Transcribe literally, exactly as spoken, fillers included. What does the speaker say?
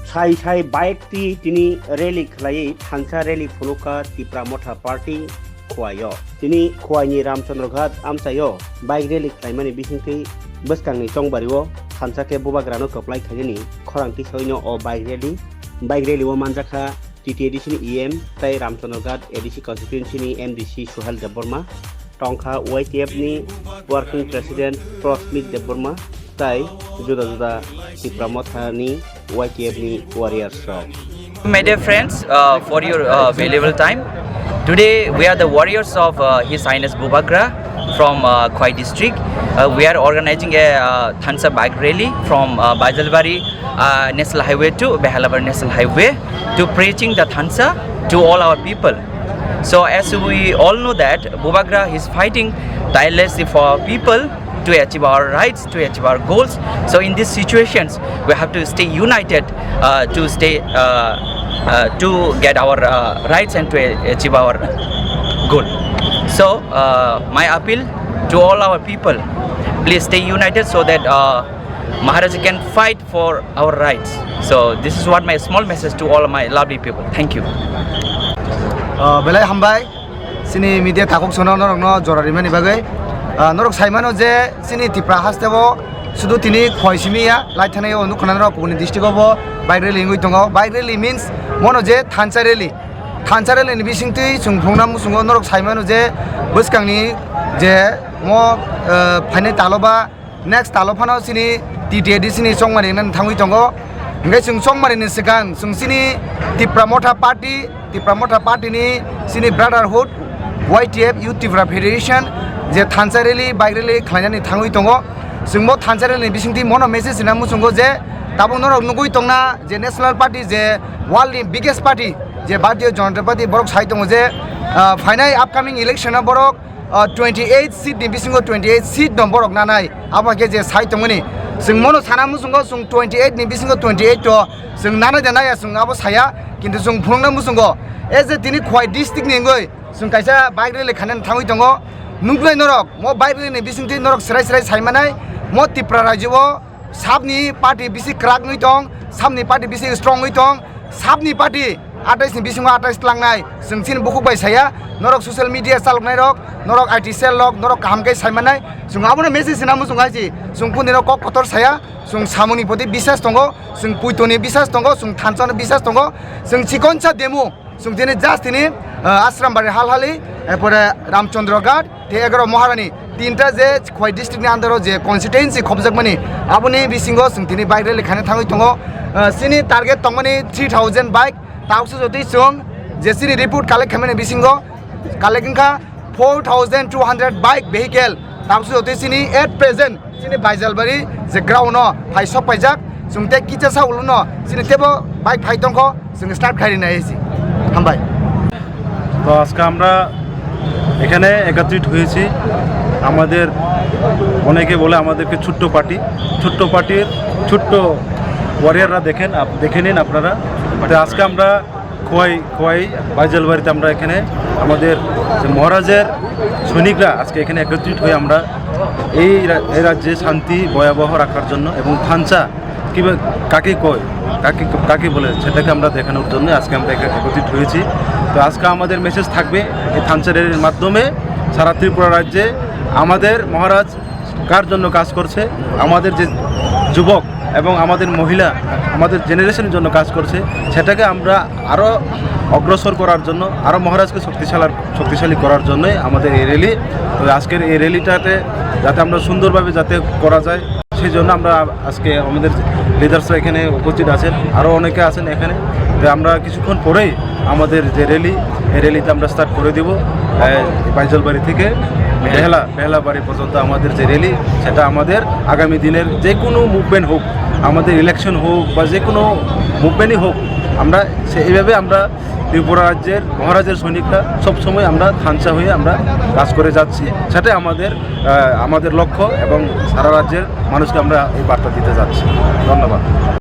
Thai thai bike twi tini rally khlaiwi thansa rally phunukha Tipra Motha Party Khowai-o. Tini Khowai-ni Ramchandra Ghat amchai-o bike rally khlaimani bisingtwi bwskangni chongbari-o thansa khe bubagrano kwplai khainani khorang tisawino o bike rally. Bike rally-o manjakha T T A D C ni E M tei Ramchandra Ghat A D C constituency ni M D C Suhel Debbarma, tongkha Y T F ni working president Prosmit Debbarma, tei juda juda Tipra Motha ni Y T F ni warriors rok. My dear friends, uh, for your uh, valuable time. Today we are the warriors of uh, His Highness Bubagra from uh, Khowai district. Uh, we are organizing a uh, Thansa bike rally from uh, Baijalbari uh, National Highway to Behalabari National Highway to preaching the Thansa to all our people. So as we all know that Bubagra is fighting tirelessly for our people to achieve our rights, to achieve our goals. So in these situations, we have to stay united uh, to stay uh, uh, to get our uh, rights and to achieve our goal. So uh, my appeal to all our people, please stay united so that uh, Maharaja can fight for our rights. So this is what my small message to all my lovely people. Thank you. Ah, belai hambai, chini media takhuk sono norokno jora rimani bagwi. Ah, norok saimano je chini Tipra hasteo sudu tini Khowai simi ya, lai thani o nukha norok kubuni district o bo bike rally wngwi tongo. Bike rally means mono je thansa rally. Thansa rally ni bisingtwi chwng phunukna muchungo norok saimano je bwskangni je mo, ah, phainai talo ba next talo phano chini T T A D C ni chongmani nani thangwi tongo. Hingke chwng chongmani ni swkang chwng chini Tipra Motha Party, Tipra Motha Party ni chini Brotherhood, Y T F, Youth Tipra Federation, je thansa rally, bike rally khlainani thangwi tongo. Chwng bo thansa rally ni bisingtwi mono message rina muchungo je tabuk norok nugwi tongna je National Party, je world ni biggest party, je Bharatiya Janata Party, borok sai tongo je, ah, phainai upcoming election o borok ah, twenty eight seat ni bisingo twenty eight seat no borok nanai. Abo khe je sai tongmani. Chwng mono sana muchungo chwng twenty eight ni bisingo twenty eight to chwng nanai da naya chwng abo saya. Kintu chwng phunukna muchungo. E je tini Khowai district ni wngwi chwng kaisa bike rally khainani thangwi tongo. Nuknai norok, mo bike rally ni bisingtwi norok srai srai sai manai. Mo Tipra rajyo o Sabni party bisi kwrak wngwi tong, sabni party bisi strong wngwi tong, sabni party atais ni bisingo atais tlangnai. Chwng chini bukhuk bai saya, norok social media chaloknai rok, norok I T cell rok, norok kaham khe sai mannai. Chwng abono message rina muchung hai si, chwng kuni rok kok kotor saya, chwng samungni poti bisas tongo, chwng puitoni bisas tongo, chwng thansa no bisas tongo, chwng chikonsa demo. Chwng tini just tini, ah, Ashram Bari Halhali, erpore Ramchandra Ghat, tei egaro Maharani, tinta je Khowai district ni under o je constituency khobjakmani, aboni bisingo chwng tini bike rally khaina thangwi tongo. Ah, chini target tongmani three thousand bike, tabukse jotoi chwng je chini report collect khaimani bisingo collect wngkha four thousand two hundred bike vehicle, tabukse jotoi chini at present Chini Baijalbari je ground no phai sok paijak, chwng tei kisa sa ulo no chini tebo bike phai tongkho, chwng start khai rinai si. Hambai. তো আজকে আমরা এখানে একত্রিত হয়েছি। আমাদের অনেকে বলে আমাদেরকে ছোট্ট পার্টি, ছোট্ট পার্টির ছোট্ট ওয়ারিয়াররা দেখেন, আপ-, দেখে নিন আপনারা। তো আজকে আমরা খোয়াই, খোয়াই বাইজালবাড়িতে আমরা এখানে আমাদের যে মহারাজের সৈনিকরা আজকে এখানে একত্রিত হয়ে আমরা এই রা-, এই রাজ্যে শান্তি ভয়াবহ রাখার জন্য এবং থানচা কীভাবে, কাকে কয়, কাকে, কাকে বলে, সেটাকে আমরা দেখানোর জন্য আজকে আমরা এখানে একত্রিত হয়েছি। তো আজকে আমাদের মেসেজ থাকবে এই থানচা র্যালির মাধ্যমে সারা ত্রিপুরা রাজ্যে আমাদের মহারাজ কার জন্য কাজ করছে, আমাদের যে যুবক এবং আমাদের মহিলা, আমাদের জেনারেশনের জন্য কাজ করছে, সেটাকে আমরা আরও অগ্রসর করার জন্য, আরও মহারাজকে শক্তিশালার-, শক্তিশালী করার জন্যই আমাদের এই র্যালি। তো আজকের এই র্যালিটাতে যাতে আমরা সুন্দরভাবে যাতে করা যায়, সেই জন্য আমরা আজকে আমাদের লিডার্সরা এখানে উপস্থিত আছেন, আরও অনেকে আছেন এখানে। তো আমরা কিছুক্ষণ পরেই আমাদের যে র্যালি, এই র্যালিতে আমরা স্টার্ট করে দিব, আহ, বাইজলবাড়ি থেকে বেহালা, বেহালাবাড়ি পর্যন্ত আমাদের যে র্যালি, সেটা আমাদের আগামী দিনের যে কোনো মুভমেন্ট হোক, আমাদের ইলেকশন হোক বা যে কোনো মুভমেন্টই হোক, আমরা সে-, এইভাবে আমরা ত্রিপুরা রাজ্যের মহারাজের সৈনিকরা সবসময় আমরা থানচা হয়ে আমরা কাজ করে যাচ্ছি। সেটাই আমাদের, আহ, আমাদের লক্ষ্য এবং সারা রাজ্যের মানুষকে আমরা এই বার্তা দিতে যাচ্ছি। ধন্যবাদ।